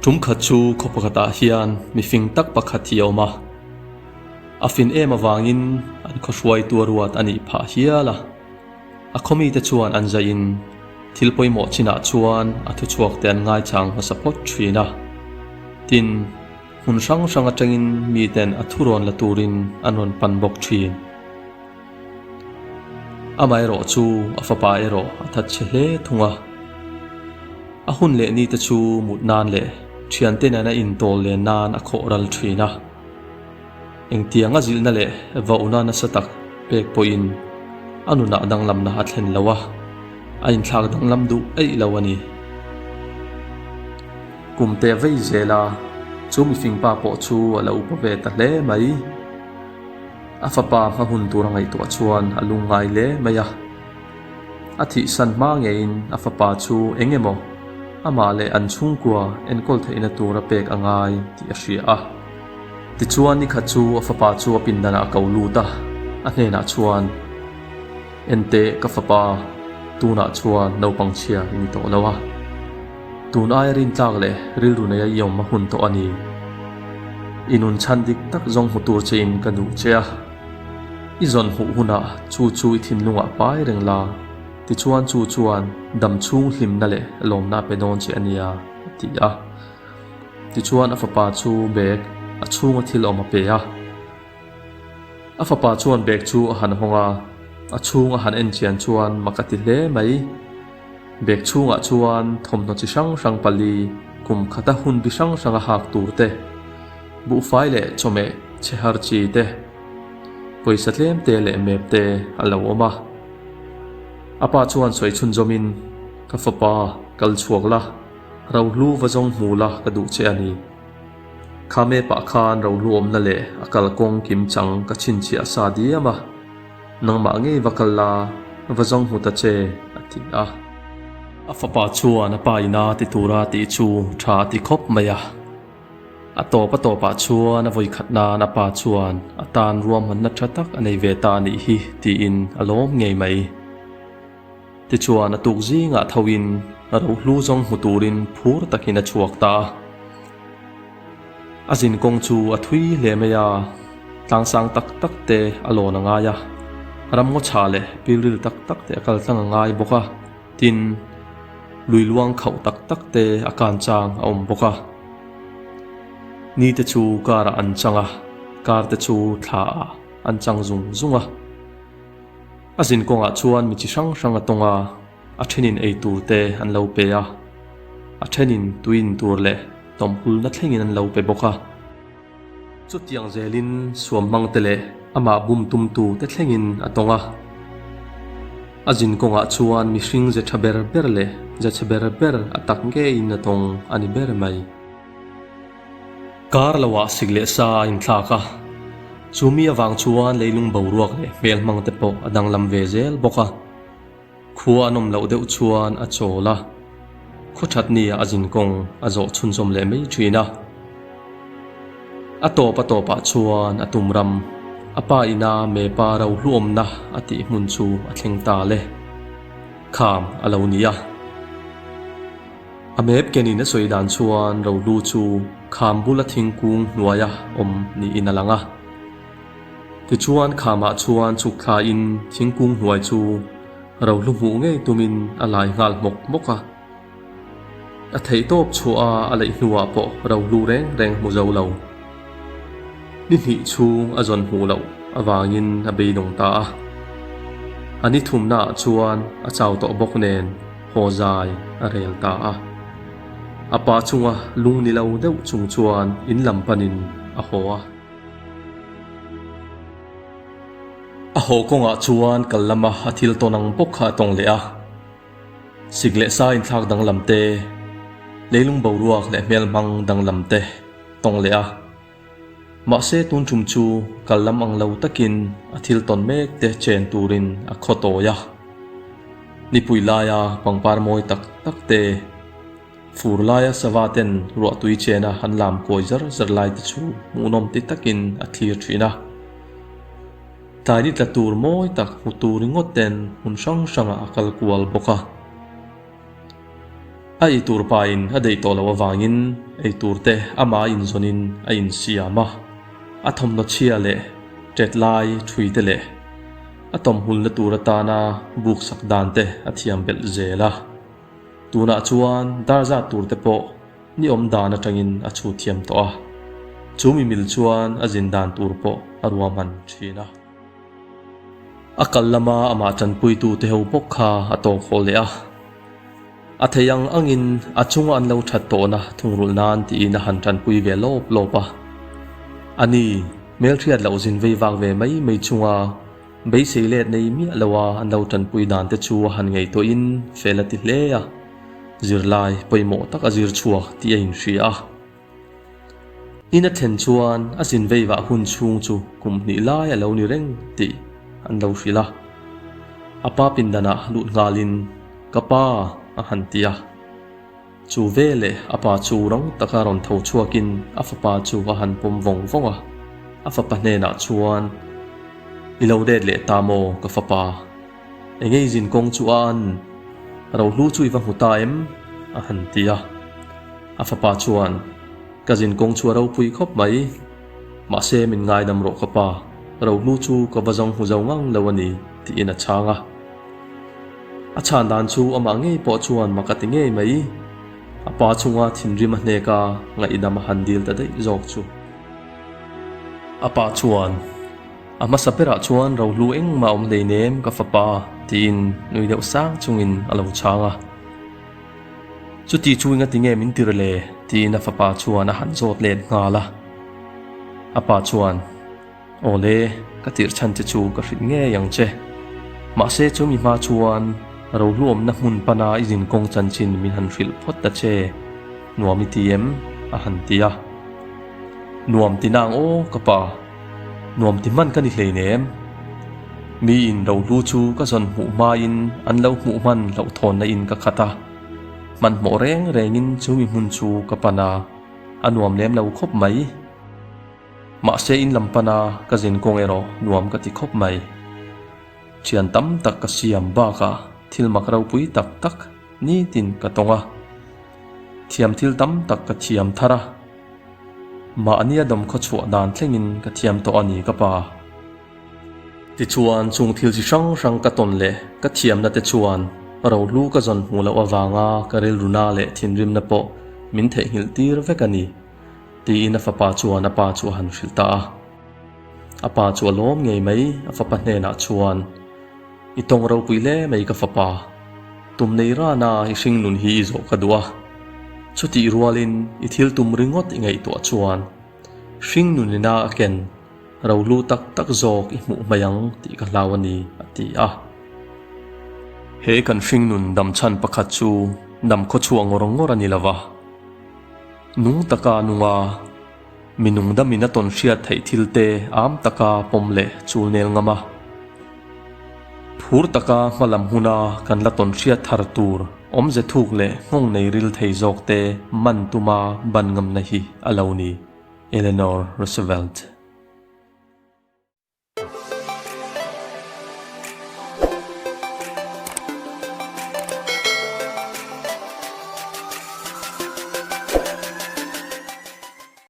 Tum khat chu khaw pakhatah hian mifing tak pakhat hi a awm a. A fin em avangin an khaw hruaitu a ruat a nih phah hial a. A khaw mite chuan an zaihin thil pawimawh chinah chuan a thuchhuakte an ngaichang hmasa phawt thin a. Tin, hmun hrang hrang atangin miten a thu rawn la turin an rawn pan bawk thin. Amaherawh chu a fapa erawh a that chhe hle thung a. A hun leh nite chu mut nan leh thiante nena intawl len nan a khawh ral thin a. Engtianga zilhna leh vauhna nasa tak pek pawhin a nunah danglamna a thlen lo a, a inthlak danglam duh eih lo a ni. Kum te vei zel a, chu mifingpa pawh chu a lo upa ve ta hle mai. A fapa hma hun tur a ngaihtuah chuan a lungngai hle mai a. A thihsan hma ngeiin a fapa chu eng emaw amah leh an chhungkua enkawl theihna tur a pek a ngai tih a hria a. Tichuan nikhat chu a fapa chu a pindanah a ko lut a, a hnenah chuan, Enteh ka fapa, tunah chuan naupang chhia i ni tawh lo a. Tun aia rintlak leh rilru neia i awm a hun tawh a ni. I nun chhan dik tak zawng hmu tur chein ka duh che a. I zawn hmuh hunah chu chu i thinlungah pai reng la, tichuan chu chuan dam chhung hlimna leh lawmna a pe dawn che a nia, a ti a. Tichuan a fapa chu bag a chhunga thil awm a pe a. A fapa chuan bag chu a han hawng a, a chhung a han en chian chuan mak a ti hle mai. Bag chhungah chuan thawmhnaw chi hrang hrang pali, kum khata hun bi hrang hranga hak tur te, buhfai leh chawhmeh chhe har chi te, pawisa tlem te leh map te a lo awm a. A pa chuan sawi chhunzawmin, Ka fapa, kal chhuak la, rohlu va zawng hmu la ka duh che a ni. Kha map ah khan rohlu awmna leh a kalkawng kim chang ka chhinchhiah sa diam a. Nangmah ngei va kal la, va zawng hmu ta che, a ti a. A fapa chuan a pa ina ti tura tih chu tha a ti khawp mai a. A tawp a tawpah chuan a vawikhat nan a pa chuan a tan ruahmanna tha tak a nei ve ta a nih hi tiin a lawm ngei mai. Tichuan a tuk zingah thoin rohlu zawng hmu turin phur takin a chhuak ta a. A zin kawng chu a thui hle mai a, tlangsang tak tak te a lawn a ngai a, ramngaw chha leh pilril tak tak te a kal tlang a ngai bawk a, tin, lui luang khauh tak tak te a kan chang a awm bawk a. Ni te chu kar ah an chang a, kar te chu thla ah an chang zung zung a. A zin kawngah chuan mi chi hrang hrang a tawng a, a thenin ei tur te an lo pe a, a thenin tui in tur leh tawmhulna thlengin an lo pe bawk a. Chutiang zelin suam hmang te leh amah bum tumtu te thlengin a tawng a. A zin kawngah chuan mihring ze tha ber ber leh ze chhe ber ber a tak ngeiin a tawng a ni ber mai. Kar loah sik leh sa a inthlak a, chu mi avang chuan leilung boruak leh hmel hmang te pawh a danglam ve zel bawk a. Khua an awm loh deuh chuan a chawl a, khaw that nia a zin kawng a zawh chhunzawm leh mai thin a. A tawp a tawpah chuan a tum ram, a pa ina mepa ro hluawmna a tih hmun chu a thleng ta le. Kham a lo ni a. A map kenin a sawi dan chuan rohlu chu kham bula thingkung hnuaia awm niin a lang a. Tichuan khamah chuan chhuk thlain thingkung hnuai chu rohlu hmuh ngei tumin a lai nghal hmawk hmawk a. A theihtawp chhuah a a leih hnuah pawh rohlu reng reng hmu zo lo. Ni hnih chhung a zawn hmuh loh avangin a beidawng ta a. A ni thumnaah chuan a chau tawh bawk nen haw zai a rel ta a. A pa chunga lung ni lo deuh chung chuan in lam panin a haw a. A haw kawngah chuan kal lama a thil tawn ang bawk kha a tawng leh a. Sik leh sa inthlak danglam te, leilung boruak leh hmelhmang danglam te tawng leh a. Mahse tun tum chu kal lam ang lo takin a thil tawn mek te chen turin a khaw tawi a. Nipui laia pangpar mawi tak tak te, fur laia sava ten ruahtui chena an lam kawi zar zar lai te chu hmuhnawm ti takin a thlir thin a. Tlai ni tla tur mawi tak hmu tur ringawt ten hmun hrang hrangah a kal kual bawk a. A eitur pain a deih tawh loh avangin eitur te amah a inzawnin a insiam a, a thawmhnaw chhia leh ṭet lai ṭhui te leh a tawmhulna tur atana buk sak dan te a thiam belh zel a. Tunah chuan dar zat tur te pawh ni awm dan atangin a chhut thiam tawh a, chu mi mil chuan a zin dan tur pawh a ruahman thin a. A kal lama amah tanpuitu te ho bawk kha a tawk haw leh a, a thei ang angin a chunga an lo that tawhna thungrulh nan tiin a han tanpui ve lawp lawp a. A ni, hmelhriat loh zin vei vak ve mai mai chunga beisei let nei miah loa an lo tanpui dan te chu a han ngaihtuahin fel a ti hle a. Zirlai pawimawh tak a zir chhuak tih a inhria a. In a thlen chuan a zin veivah hun chhung chu kum hnih lai a lo ni reng tih an lo hrilh a. A pa pindanah lut nghalin, Ka pa, a han ti a. Chu veleh a pa chu rang taka rawn tho chhuakin a fapa chu a han pawm vawng vawng a. A fapa hnenah chuan, I lo det leh ta maw, ka fapa? Eng ei zin kawng chu a an? Rohlu chu i va hmu ta em? a han ti a. A fapa chuan, Ka zin kawng chu a ropui khawp mai. Mahse min ngaidam rawh ka pa, rohlu chu ka va zawng hmu zo ngang lo a ni, tiin a chhang a. A chhan dan chu amah ngei pawh chuan mak a ti ngei mai. A pa chunga thinrim a hnek a, ngaihdam a han dil ta daih zawk chu. A pa chuan. A hmasa berah chuan rohlu engmah awm hleinem ka fapa tiin nui deuh sang chungin a lo chhang a. Chuti chu engati nge min tir le? tiin a fapa chuan a han zawt let nghal a. A pa chuan, Aw le, ka tirh chhan che chu ka hrilh ngei ang che. Mahse chumi hma chuan rohlu awmna hmun pana i zinkawng chanchin min han hrilh phawt ta che. Nuam i ti em? a han ti a. Nuam ti nang aw ka pa. Nuam ti hman ka ni hleinem. Miin rohlu chu ka zawn hmuh hmain an lo hmuh hman hlauhthawnna in ka khat a. Hmanhmawh reng rengin chumi hmun chu ka pan a, a nuam lem lo khawp mai. Mahse in lam pana ka zin kawng erawh nuam ka ti khawp mai. Thian tam tak ka siam bakah thil mak ropui tak tak nitin ka tawng a. Thiam thil tam tak ka thiam thar a. Mahnia dawm khaw chhuah dan thlengin ka thiam tawh a ni ka pa. Tichuan chung thil chi hrang hrang ka tawn leh ka thiamna te chuan rohlu ka zawn hmuh loh avanga ka rilruna leh thinrimna pawh min theihnghilh tir vek a ni, tiin a fapa chuan a pa chu a han hrilh ta a. A pa chu a lawm ngei mai, a fapa hnenah chuan, I tawng ropui hle mai ka fapa, tum nei rana i hringnun hi i zawh ka duh a, chutih rualin i thil tum ringawt i ngaihtuah chuan hringnunina a ken rohlu tak tak zawk i hmuh mai ang tih ka hlau a ni, a ti a. He kan hringnun damchhan pakhat chu dam khawchhuah ngawr ngawr a ni lova, nung taka nunga, Mi nung damin a tawn hriat theih thil te am taka pawm leh chul nel ngam a. Phur taka hma lam huna kan la tawn hriat thar tur awmze thuk leh nghawng nei ril thei zawk te man tuma ban ngamna hi a lo ni, Eleanor Roosevelt.